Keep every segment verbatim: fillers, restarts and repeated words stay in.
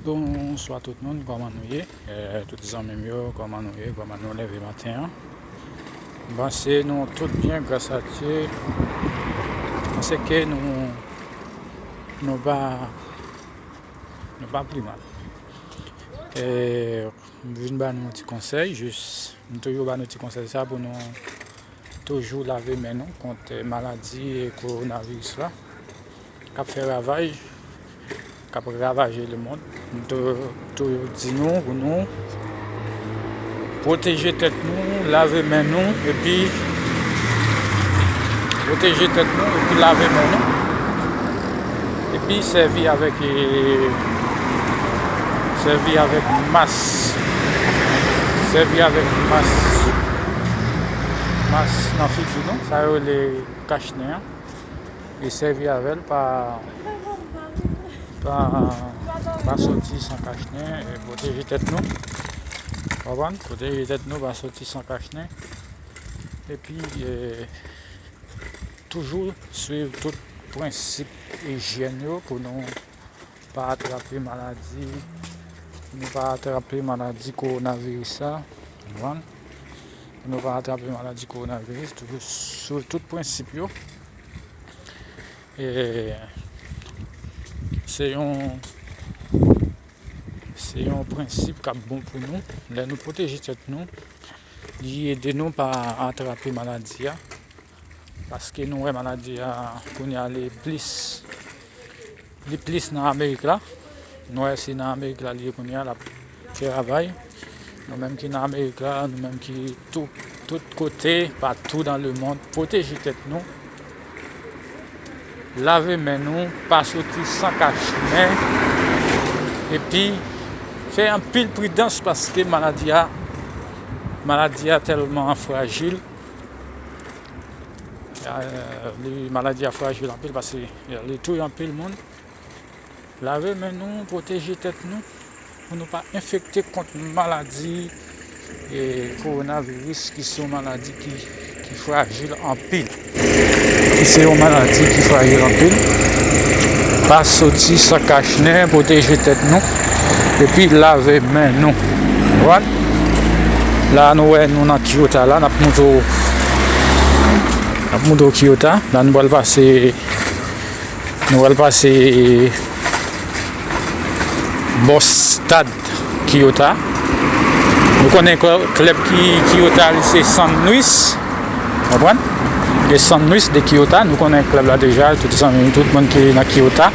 Bonswa tout moun, kòman nou ye? Eh, tout zanmi m yo, kòman nou ye? Kòman nou leve maten an? M panse nou tout byen, gras a Dye. M panse ke nou, nou pa, nou pa pli mal. Eh, m vin ba nou yon ti konsèy, jis, m toujou ba nou ti konsèy sa pou nou toujou lave men nou kont maladi kowonaviris la k ap fè ravaj, k ap ravaje lemonn. M tou-, toujou di nou pou nou pwoteje tèt nou, lave men nou, epi pwoteje tèt nou, epi lave men nou. Epi sèvi avèk, eh, sèvi avèk mas. Sèvi avèk mas. Mas nan figi nou. Sa yo rele kachnen an. E sèvi avè l pa, pa, pa soti san kachnen. E pwoteje tèt nou. Konprann? Pwoteje tèt nou, pa soti san kachnen. Epi, eh, toujou swiv tout prensip ijyèn yo pou nou pa atrape maladi, pou nou pa atrape maladi kowonaviris la, konprann? Pou nou pa atrape maladi kowonaviris, toujou swiv tout prensip yo. E se yon, se yon prensip k ap bon pou nou. Lè nou pwoteje tèt nou, li ede nou pa atrape maladi a. Paske nou wè maladi a kounye a li plis, li plis nan Amerik la. Nou wè se nan Amerik la li ye kounye a, l ap fè ravaj. Nou menm ki nan Amerik la, nou menm ki tou, tout kote, patou dans le monde, pwoteje tèt nou. Lave men nou, pa soti san kachnen. Epi, fè anpil pridans paske maladi a, maladi a tèlman frajil. Eh, li, maladi a frajil anpil paske li touye anpil moun. Lave men nou, pwoteje tèt nou, pou nou pa enfekte kont maladi, eh, kowonaviris, ki se yon maladi ki, ki frajil anpil. Ki se yon maladi ki frajil anpil. Pa soti san kachnen, pwoteje tèt nou, epi lave men nou. Konprann? La nou wè nou nan Kyota la, n ap montre w, n ap montre w Kyota. La nou pral pase, nou pral pase bò stad Kyota. Nou konnen klè-, klèb ki Kyota li se San Luis. Konprann? E San Luis de Kyota, nou konnen klèb la deja, tout zanmi, tout moun ki nan Kyota.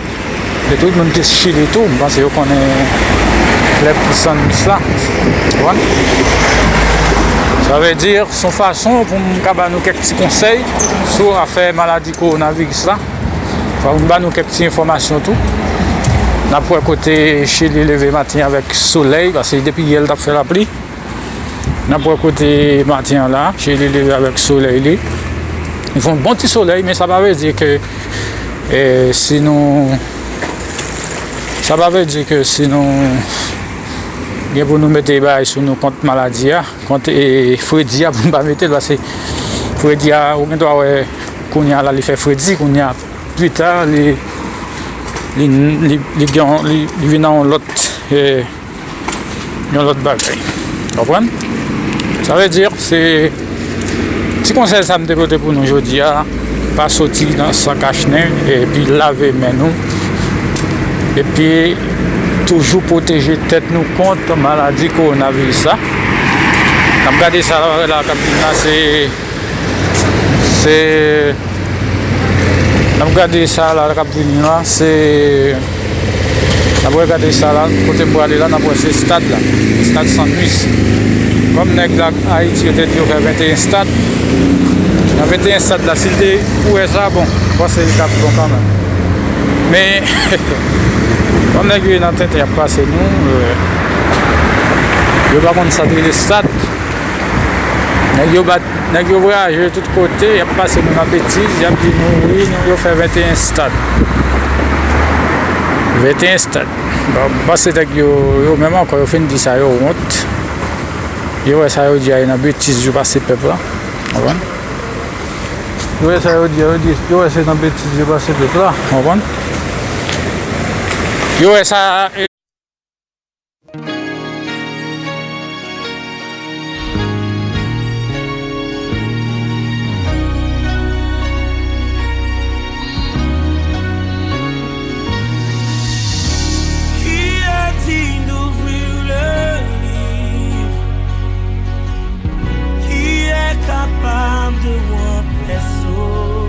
E tout moun ki Chili tou, m panse yo konnen klèb ki San Luis la. Konprann? Sa vle di, se yon fason pou m ka ba nou kèk ti konsèy sou afè maladi kowonaviris la. Fò m ba nou kèk ti enfòmasyon tou. N ap wè kote Chili leve maten avèk solèy, paske depi yè l t ap fè lapli. N ap wè kote maten an la, Chili leve avèk solèy li. Li fè yon bon ti solèy, men sa pa vle di ke, eh, si nou, sa pa vle di ke si nou gen pou nou mete bagay sou nou kont maladi a, kont, eh, fredi a, pou nou pa mete l, paske fredi a, ou gen dwa wè kounye a la, li fè fredi, kounye a, pita, li, li, li, li gen, li, li vin nan yon lòt, eh, yon lòt bagay. Konprann? Sa vle di, se ti konsèy sa m te pote pou nou jodi a. Pa soti nan san kachnen, epi lave men nou. Epi toujou pwoteje tèt nou kont maladi kowonaviris la. N ap gade sa la, la k ap vin la, se Se, n ap gade sa la k ap vini la, se, n ap regade sa la, kote m prale la, n ap wè se stad la, stad San Luis. Kòm nèg la, Ayiti, yo te di yo fè venteyen stad. Nan venteyen stad la, si l te pou wè sa, bon, m panse li t ap bon kanmenm. Men, kòm nèg yo nan tenten, y ap pase nou, euh, yo pa konn sa t rele stad. Nèg yo bat, nèg yo vwayaje tout kote, y ap pase nou nan betiz, y ap di nou, wi, nou, yo fè venteyen stad. Venteyen stad. Bon, m panse nèg yo, yo menm ankò, yo fin di sa, yo wont. Yo wè sa yo di a, e nan betiz yo pase pèp la. Konprann? Yo wè sa yo di a, yo di, yo wè se nan betiz yo pase pèp la. Konprann? Yo wè sa, Dewò pèso.